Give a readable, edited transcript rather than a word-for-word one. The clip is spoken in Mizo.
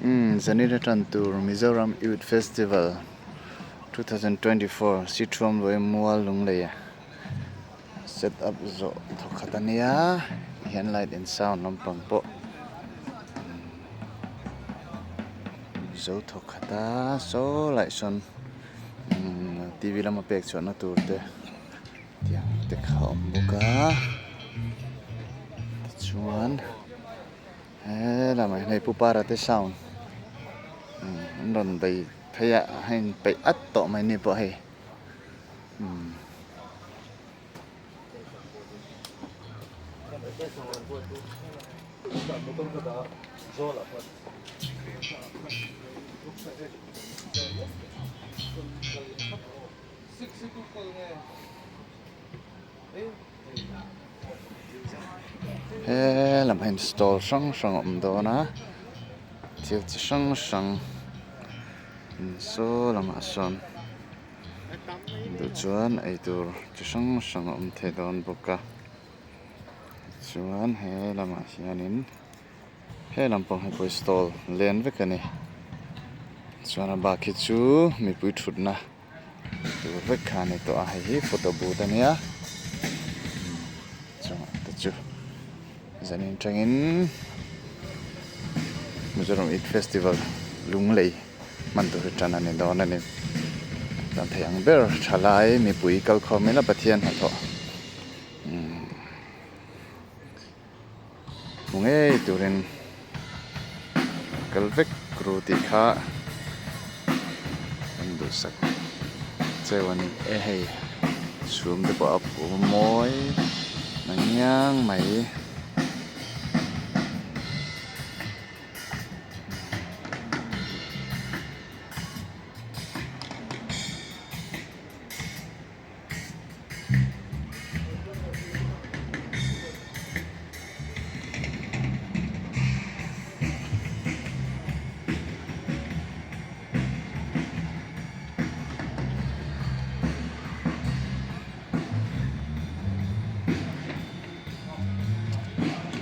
Umm Zanira tan tur Mizoram Youth Festival 2024 Sithuam Luai Mual Lungleia set up zawh thawkhat a nia hian light and sound lampang pawh zo thawkhat a saw lai sawn umm tv lama pek chhuahna tur te tiang te kha a awm bawk a tichuan. He lamah hian hei Pu Para te sound an rawn bei phei a a inpeih at tawh mai ni pawh hei umm. He lamah hian stall hrang hrang a awm dawn a thil chi hrang hrang saw lamah sawn duh chuan eitur chi hrang hrang a awm thei dawn bawk a chuan he lamah hianin he lampang hi pawh hi stall len vek a ni chuan a bak hi chu mipui thutna. Tur vek kha a ni tawh a hei hi photo booth a nia chungah te chu zanin tangin Mizoram Eid Festival Lunglei hman tur hi tan a ni dawn a ni tan thei ang ber thalai mipui kalkhawm ila Pathian hnathawh umm hmu ngei turin kal vek ru tih kha kan duhsak cheu a ni e hei chhum te pawh a mawi na ngiang mai.